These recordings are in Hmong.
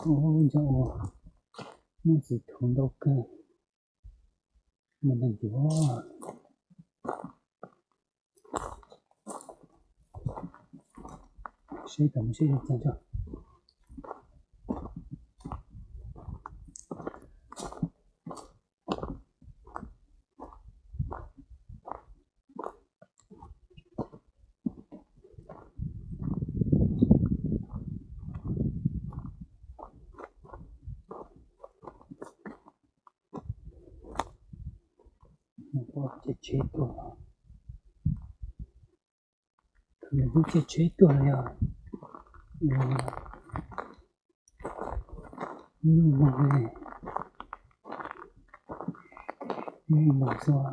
Ub, nco ua muaj txiv thuv ntau kawg. Mus ntev ncuav. Seb tom mus seb zoo cas tso. Mus ua caij tsheb tuaj, mus ua caij tsheb tuaj los yog nyuj mog ne, nyuj mog xwb.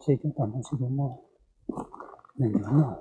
Seb cov tom no seb puas muaj neeg yuav noj.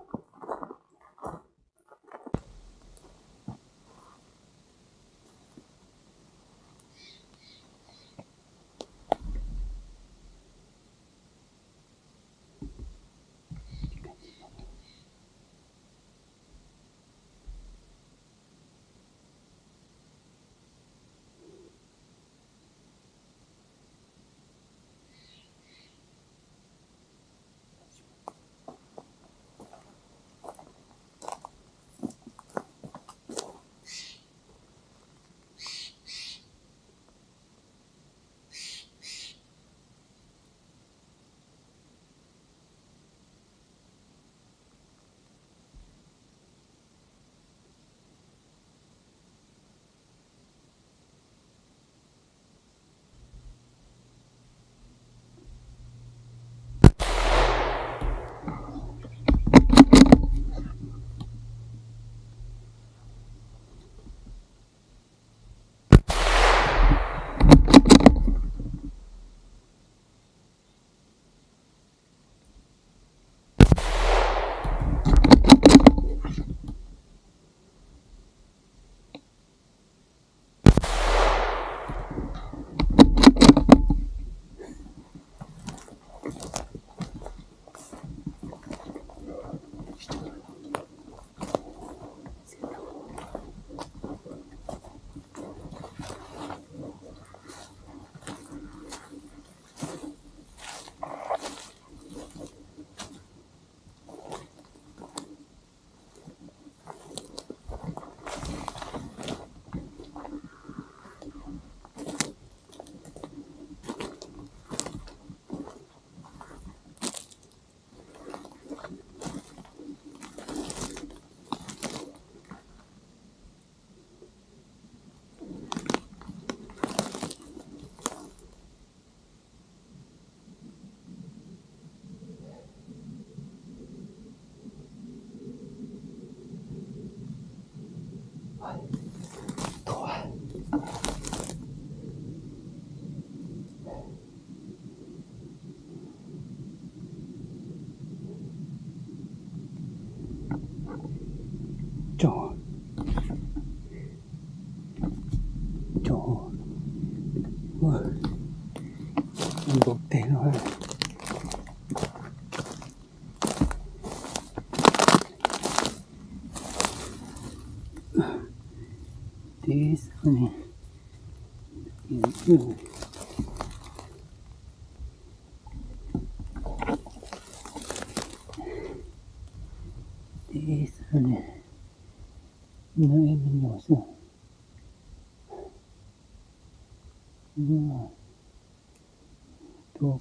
Cov, cov, npau tes no. Tib xav ne, tib xav ne, no ib me nyuam xwb. Tua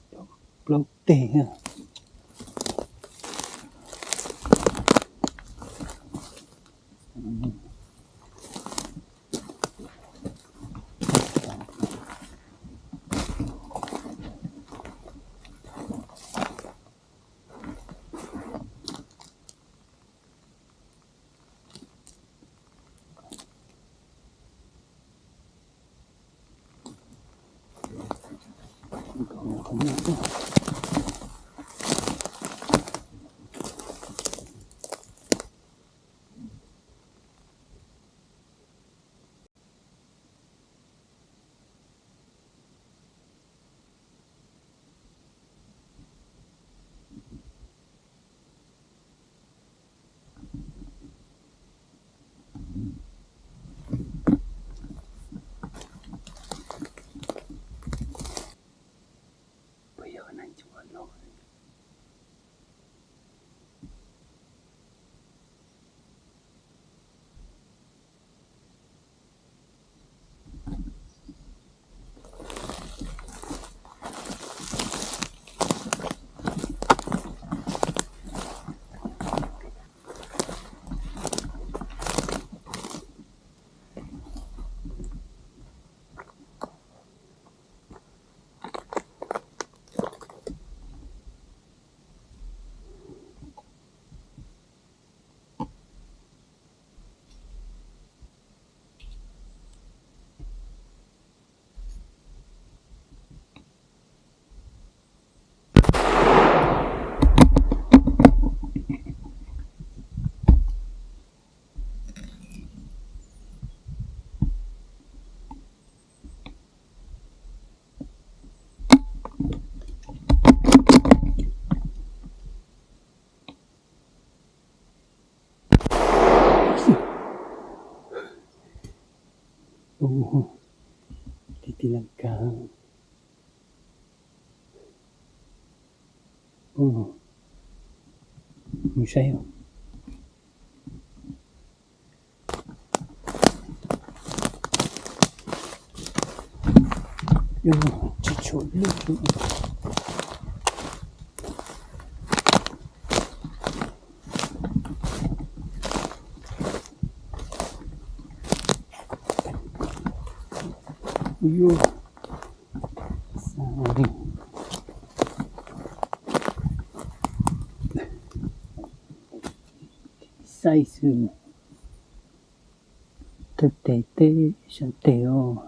plaub teg. Tiv tiv las kas. Mus saib. Tsis tshuav lub. Yuav xaij xwb. Tej tes teb sab tes os.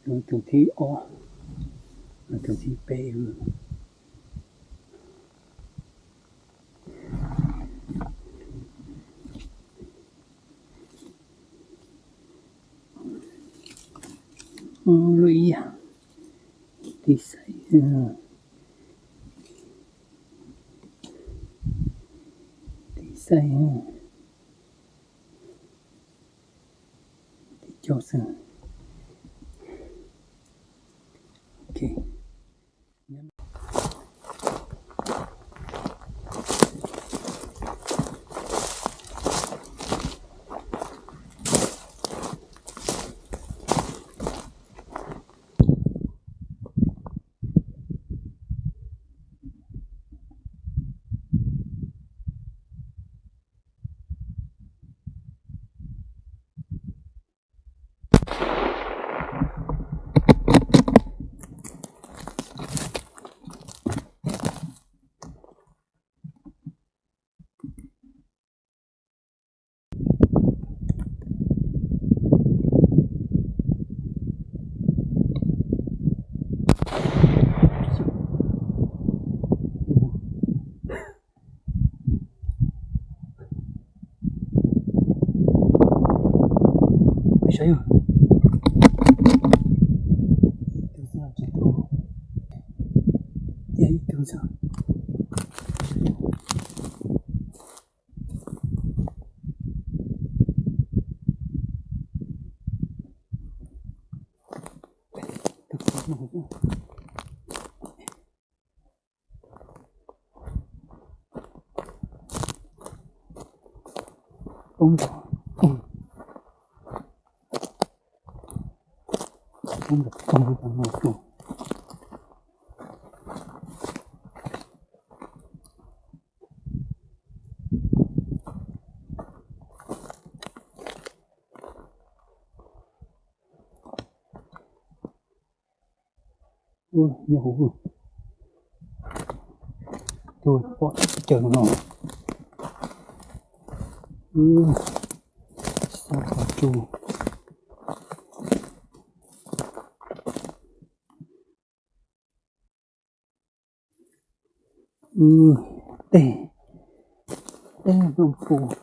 Tus, tus thib ob, tus thib peb. Lub ib yam, tiv xaij, tiv xaij, tiv caug xwb. Saib, tus xwb tsis tau, tiag ib tug xwb. Poob, poob, poob. Ua, nyob hauv, tus pom teb chaws no. Xab qhov tsu. Tej, tej nplooj pus,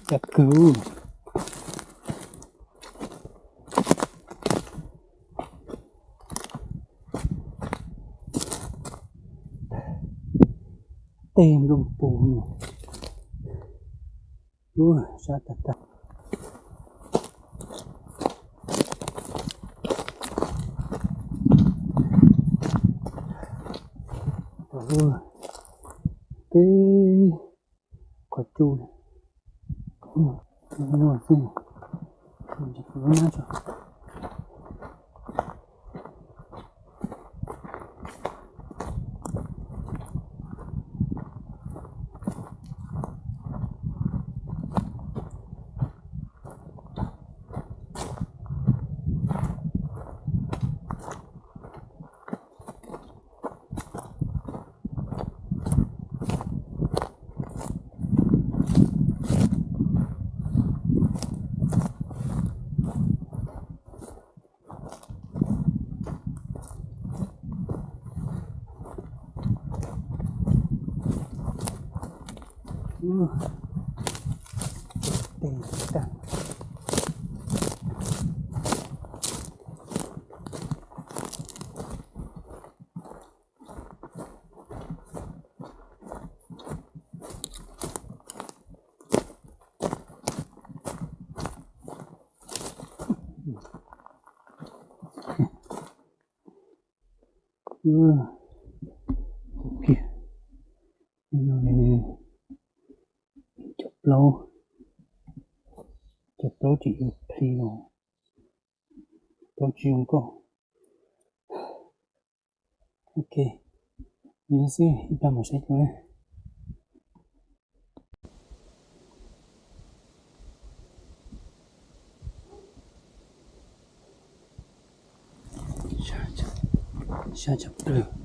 cas kawg. Tej nplooj pus no. Ua, sab tag tag. Ua, teb qhov tsu. Ua, xwb. Tej tag. Kiag no nws cov plaub, cov plaub tseem yuav plig los, plaub tsis zoo nkauj. Ok, li xwb ib pliag mam saib dua. Sab tshaj plaws.